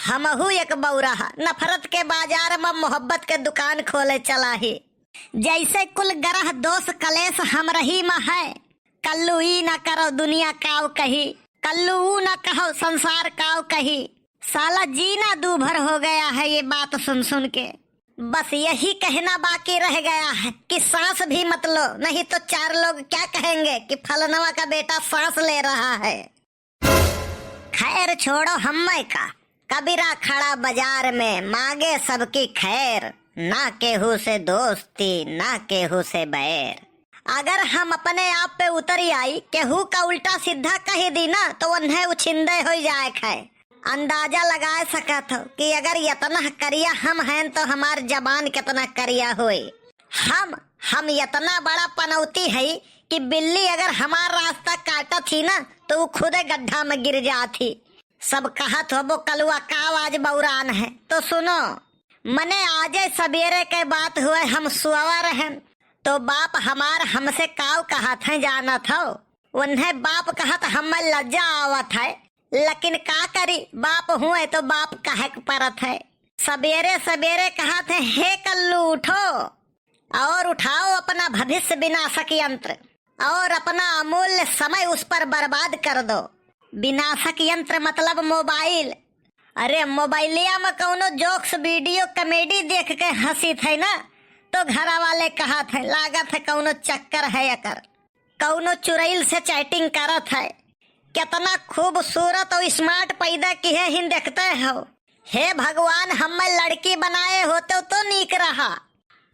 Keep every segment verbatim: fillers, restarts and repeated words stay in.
हमहू एक बौरा ह, नफरत के बाजार म मोहब्बत के दुकान खोले चला ही। जैसे कुल ग्रह दोष कलेश हमरही म है, कल्लू ई ना करो दुनिया काव कही, कल्लू ऊ ना कहो संसार काव कही। साला जीना दूभर हो गया है ये बात सुन सुन के। बस यही कहना बाकी रह गया है कि सांस भी मत लो, नहीं तो चार लोग क्या कहेंगे कि फलनवा का बेटा सांस ले रहा है। खैर छोड़ो हम्मै का, कबीरा खड़ा बाजार में मांगे सबकी खैर, ना केहू से दोस्ती ना केहू से बैर। अगर हम अपने आप पे उतरी आई, केहू का उल्टा सीधा कही दी ना, तो उन्हें उछिंदे हो जाए खाए। अंदाजा लगाए सकत हो कि अगर यतना करिया हम हैं, तो हमार जबान कितना करिया होई। हम, हम यतना बड़ा पनौती है कि बिल्ली अगर हमार रास्ता काटत ही ना, तो उ खुदे गड्ढा में गिर जात ही। सब कहत होबो, "कलुआ का आवाज बौरान है?" तो सुनो, मने आजे सबेरे के बात हुए, हम सुअवा रहन, तो बाप हमार हमसे काव कहत हैं जानत हो? उन्हें बाप कहत हमें लज्जा आवत है, लेकिन का करी, बाप हुए तो बाप कहे के परत है। सबेरे सबेरे कहत हैं, "हे कल्लू उठो और उठाओ अपना भविष्य विनाशक यंत्र और अपना अमूल्य समय उस पर बर्बाद कर दो।" विनाशक यंत्र मतलब मोबाइल। अरे मोबाइलिया में कौनो जोक्स वीडियो कॉमेडी देख के हंसीत है ना, तो घर वाले कहत है, "लागत है कौनो चक्कर है एकर, कौनो चुड़ैल से चैटिंग करत है।" कितना खूबसूरत और स्मार्ट पैदा किहे हिन देखते हो। हे भगवान, हमें लड़की बनाए होते तो नीक रहा।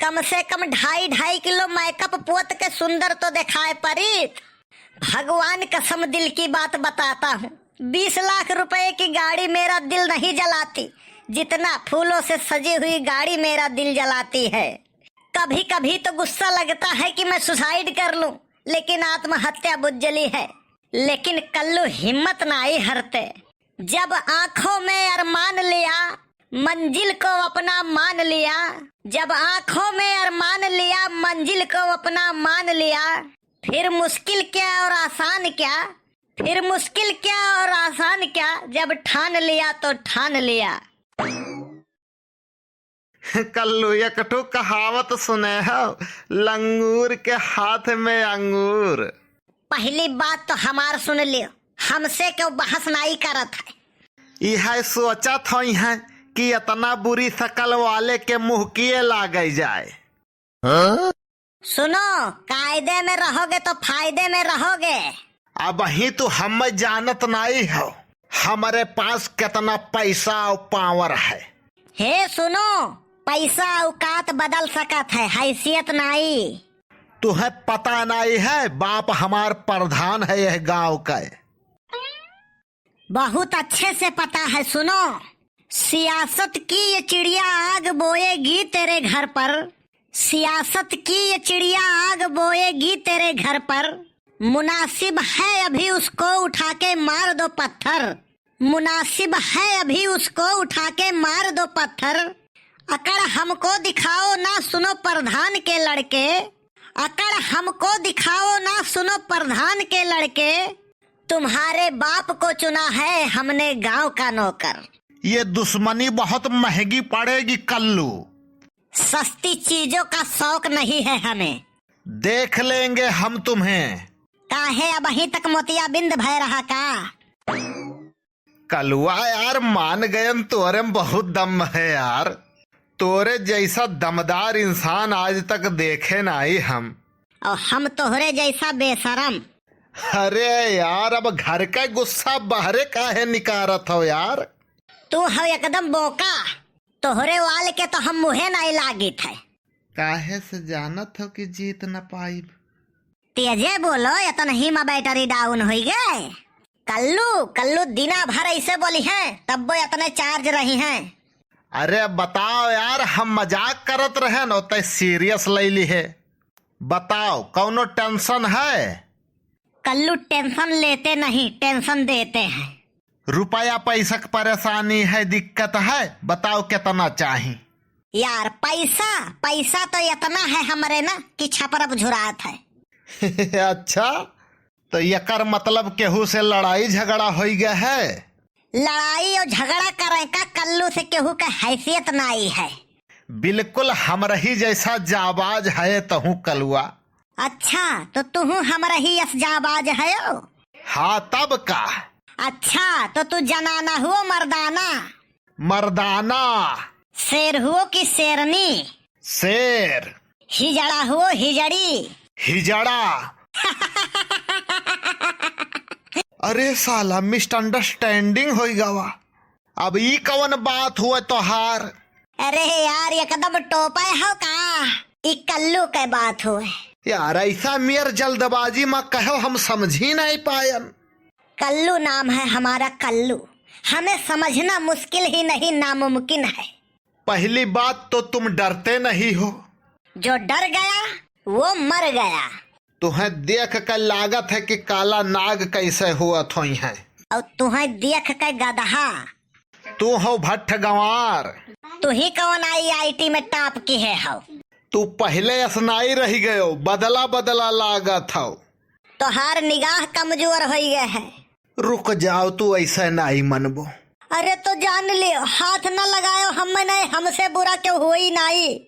कम से कम ढाई ढाई किलो मेकअप पोत के सुंदर तो दिखाए परीत। भगवान कसम दिल की बात बताता हूँ, बीस लाख रुपए की गाड़ी मेरा दिल नहीं जलाती, जितना फूलों से सजी हुई गाड़ी मेरा दिल जलाती है। कभी कभी तो गुस्सा लगता है कि मैं सुसाइड कर लूं, लेकिन आत्महत्या बुज्जली है। लेकिन कल्लू हिम्मत नाई हरते। जब आंखों में अरमान लिया, मंजिल को अपना मान लिया। जब आंखों में अरमान लिया, मंजिल को अपना मान लिया, फिर मुश्किल क्या और आसान क्या, फिर मुश्किल क्या और आसान क्या, जब ठान लिया तो ठान लिया। कल्लू, एक ठो कहावत सुने हो, लंगूर के हाथ में अंगूर। पहली बात तो हमार सुन लियो, हमसे क्यों बहस नाई करत है। यह सोचत होई है कि इतना बुरी शकल वाले के मुंह किए लागे जाए। हाँ? सुनो, कायदे में रहोगे तो फायदे में रहोगे। अबहीं तो हम जानत नाई हो, हमरे पास कितना पैसा और पावर है। हे सुनो, पैसा औकात बदल सकत है, हैसियत नाई। तुहें पता नाई है, बाप हमार प्रधान है यह गांव का। बहुत अच्छे से पता है, सुनो। सियासत की ये चिड़िया आग बोएगी तेरे घर पर, सियासत की ये चिड़िया आग बोएगी तेरे घर पर। मुनासिब है अभी उसको उठा के मार दो पत्थर, मुनासिब है अभी उसको उठा के मार दो पत्थर। अकड़ हमको दिखाओ ना सुनो प्रधान के लड़के, अकड़ हमको दिखाओ ना सुनो प्रधान के लड़के, तुम्हारे बाप को चुना है हमने गांव का नौकर। ये दुश्मनी बहुत महंगी पड़ेगी कल्लू। सस्ती चीजों का शौक नहीं है हमें। देख लेंगे हम तुम्हें। काहे अबहीं तक मोतियाबिंद भय रहा का? कलुआ यार, मान गयन, तोरे में बहुत दम है यार। तोरे जैसा दमदार इंसान आज तक देखे नाई हम। और हम तोहरे जैसा बेशरम। अरे यार, अब घर का गुस्सा बाहरे काहे निकारत हो यार? तू हो एकदम बोका, तोहरे वाल के तो हम मुहे नाई लागित है। काहे से जानत हो कि जीत न पाइब? तेजे बोलो, इतना ही में बैटरी डाउन होई गए। कल्लू, कल्लू दिना भर ऐसे बोली है, तब वो इतने चार्ज रही हैं। अरे बताओ यार, हम मजाक करत रहे न, तय सीरियस ले ली है। बताओ, कौनो टेंशन है? कल्लू टेंशन लेते नहीं, टेंशन देते हैं। रुपया पैसा की परेशानी है, दिक्कत है, बताओ कितना चाही? यार पैसा, पैसा तो इतना है हमरे ना कि छपरप झुरात है। अच्छा, तो एकर मतलब केहू से लड़ाई झगड़ा होई गया है? लड़ाई और झगड़ा करें का? कल्लू से केहू का हैसियत नाई है। बिल्कुल हमरही जैसा जाबाज है तहूँ कलुआ। अच्छा, तो तुहूँ हमरही अस जाबाज हयो? हाँ, तब का? अच्छा, तो तू जनाना हुओ मर्दाना? मर्दाना। शेर हुओ कि शेरनी? शेर। हिजड़ा हुओ हिजड़ी? हिजड़ा। अरे साला, misunderstanding होइ गवा। अब ई कवन बात हुए तोहार? अरे यार, एकदम टोपे हो का? ई कल्लू के बात हुए। यार, ऐसा मेर जल्दबाजी मा कहो, हम समझी नहीं पायन। कल्लू नाम है हमारा, कल्लू। हमें समझना मुश्किल ही नहीं, नामुमकिन है। पहली बात तो तुम डरते नहीं हो। जो डर गया, वो मर गया। तुहें देख के लागत है कि काला नाग कैसे हुअत होइहैं। और तुहें देख के गदहा। तू हो भट्ठ गंवार। तू ही कौन IIT में top किहे हो? तू पहले असनाई रहि गयो, बदला बदला लागत हो। तोहार निगाह कमजोर होइ गए है। रुक जाओ, तू ऐसे नाई मनबो। अरे तो जान लियो, हाथ न लगायो हम नहीं, हमसे बुरा क्यों होई नाई।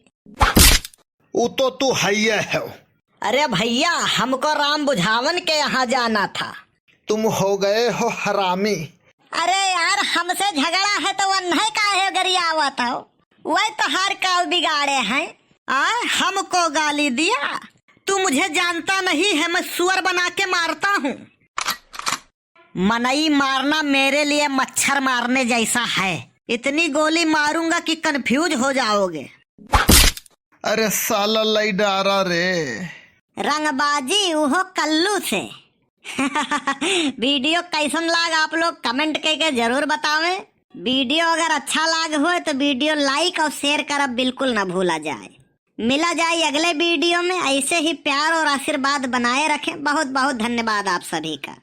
उ तो तू हइये हो। अरे भैया, हमको राम बुझावन के यहाँ जाना था। तुम हो गए हो हरामी। अरे यार, हमसे झगड़ा है तो वन्हे काहे गरियावत हो? वही तोहार काव बिगाड़े हैं। आ, हमको गाली दिया? तू मुझे जानता नहीं है, मैं सुअर बना के मारता हूँ। मनई मारना मेरे लिए मच्छर मारने जैसा है। इतनी गोली मारूंगा कि confuse हो जाओगे। अरे साला लई डारा रे। रंगबाजी उहो कल्लू से। Video कैसन लाग आप लोग comment करके जरूर बतावें। Video अगर अच्छा लाग होए तो video like और share करब बिल्कुल ना भूला जाए। मिला जाए अगले video में। ऐसे ही प्यार और आशीर्वाद बनाए रखें। बहुत बहुत धन्यवाद आप सभी का।